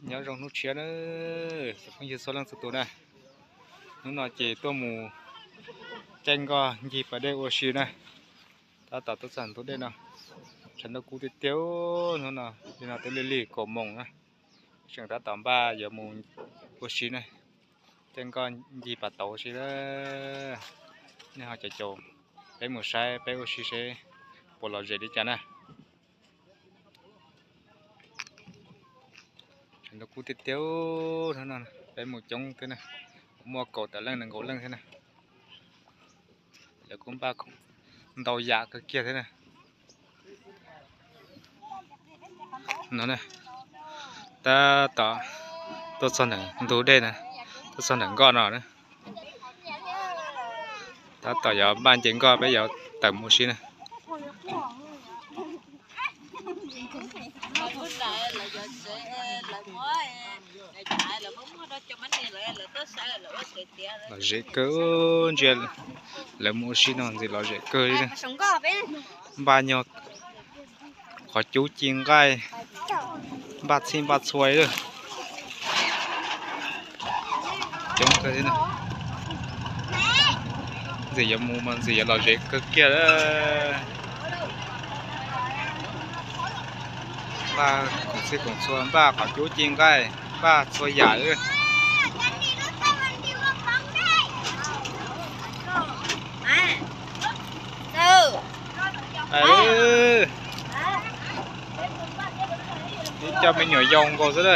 Nyob zoo hnub tshiab na, phooj ywg txhua leej txhua tus na. Hnub no ces tuaj mus caij nkoj ncig pas dej ua si na. Tab tom tuaj txog ntug dej no, tshav ntuj kub tiag tiag. Hnub no li no twb lig lig kaum moos na, tseem tab tom npaj yuav mus ua si na, caij nkoj ncig pas tauv si na. Nej ho caum caum peb mus saib peb ua si seb puas lom zem li cas na. Tshav ntuj kub tiag tiag, peb mus coob thiab na, muaj kaum tawm leej nees nkaum leej thiab na. Lawv kuj npaj ntau yam kawg kiag thiab na. No, tab tom tuaj txog ntawm ntug dej na, tuaj txog ntawm nkoj no na. Tab tom yuav npaj nce nkoj peb yuav tawm mus ua si na. Lom zem kawg, ntsia lawv mus ua si no ntxim lom zem kawg li. Npaj nyuag qhov cub ci nqaij, npaj txhij npaj txhua li. Coob kawg thiab. Ntxim yuav mus mas ntxim yuav lom zem kawg kiag. Npaj koom txhij koom txhua, npaj qhov cub ci nqaij, npaj txhua yam li. Ib co me nyuam yau nkaus xwb na.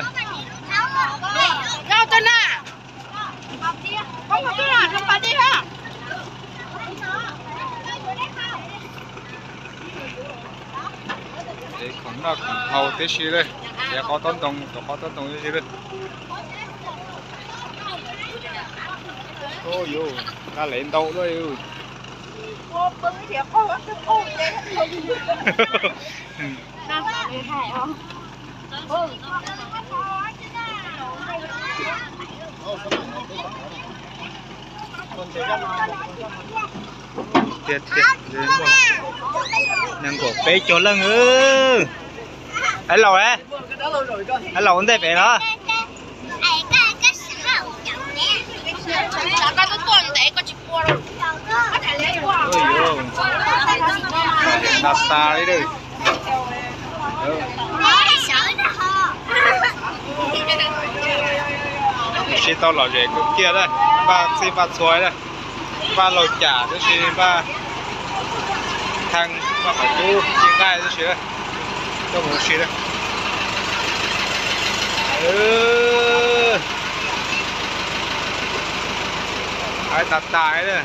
Khoom noj khoom haus tib si li, tiav qhov tob ntoo rau qhov tob ntoo tib si li. Yuav laj lev ntau luaj. Tiag tiag, nees nkaum peb caug leej. Ais laus, ais laus ua ntej pem no. Tas tas li. Sib tau lom zem kawg kiag na, npaj txhij npaj txhua na, npaj laug cam tib si, npaj thee, npaj qhov cub ci nqaij tib si, tuaj mus ua si na. Ais tas tas li.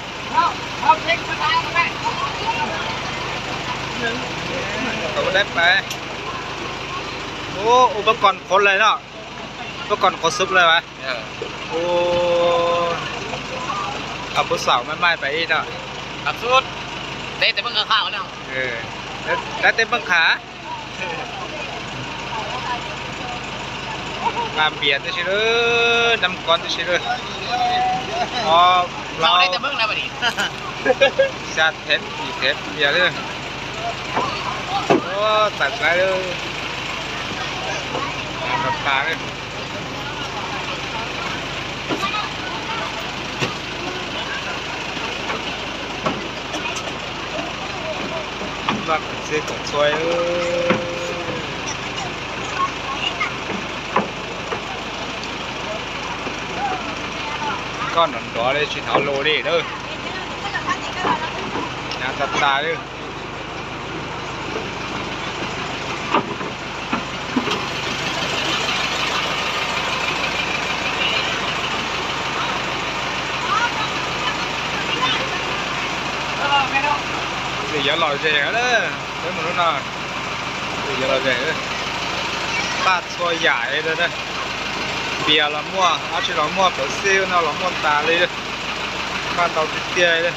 Ua, ua pab kon qhuav lawm no, pab kon qhuav xub lawm as. Puab xaum maj maij pem ib no. Dab tej peb nqha. Nqa npias tib si lawm, nab kob tib si lawm. Ob plaub xya thev yim thev npias li. Txais plaib lawm. Tas tas li. Npaj koom txhij koom txhua. Koj nrov nrov li tsis hnov lus li na. Hnyav tas tas li. Ntxim yuav lom zem na, peb mus hnub no, ntxim yuav lom zem. Npaj txhua yam li na, npias los muaj, dab tsi los muaj, pawv xib no los muaj tas li. Npaj ntau tiag tiag li.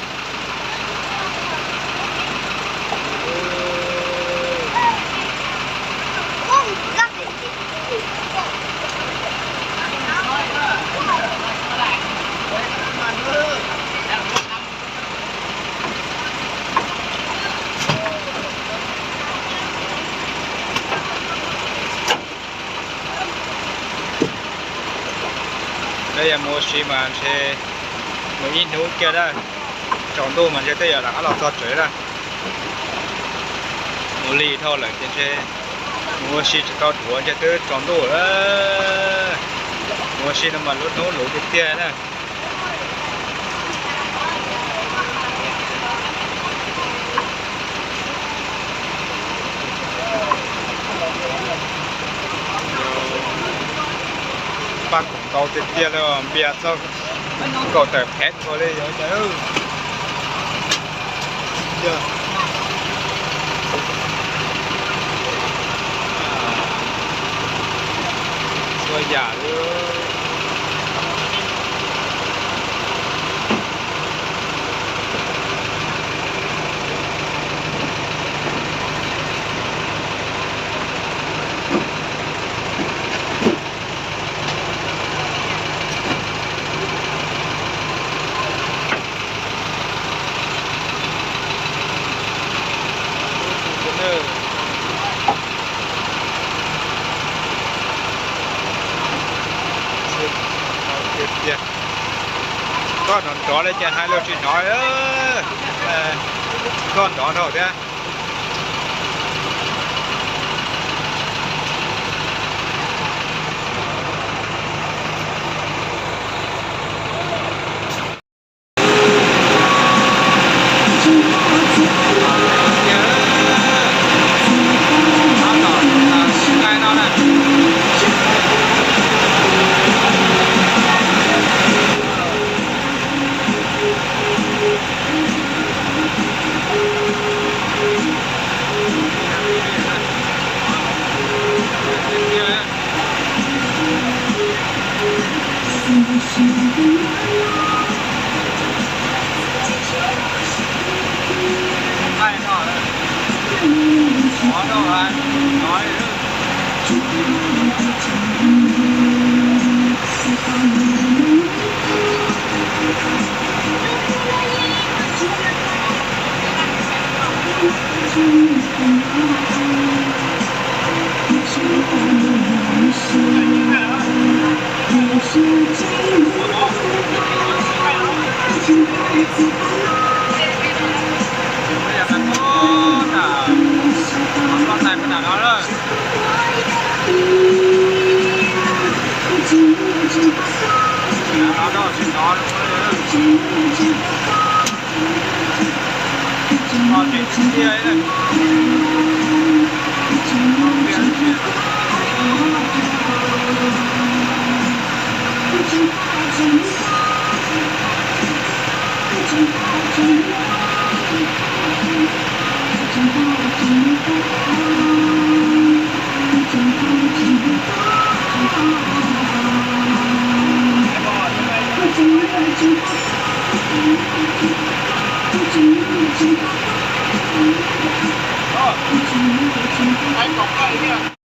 Peb yuav mus ua si mas ntshe mus ib hnub kiag na, tsaus ntuj mas ntshe twb yuav rov qab los txog tsev na. Mus lig dhau lawm ces ntshe mus ua si tsis tau dhuav ntshe twb tsaus ntuj lawm. Mus ua si no mas lub hnub luv tiag tiag na. Paj khoom ntau tiag tiag li, npias txog kaum tawm phev nkaus li yog cas. Txhua yam li. Koj nrov nrov li cas hais los tsis hnov. Koj nrov dhau thiab.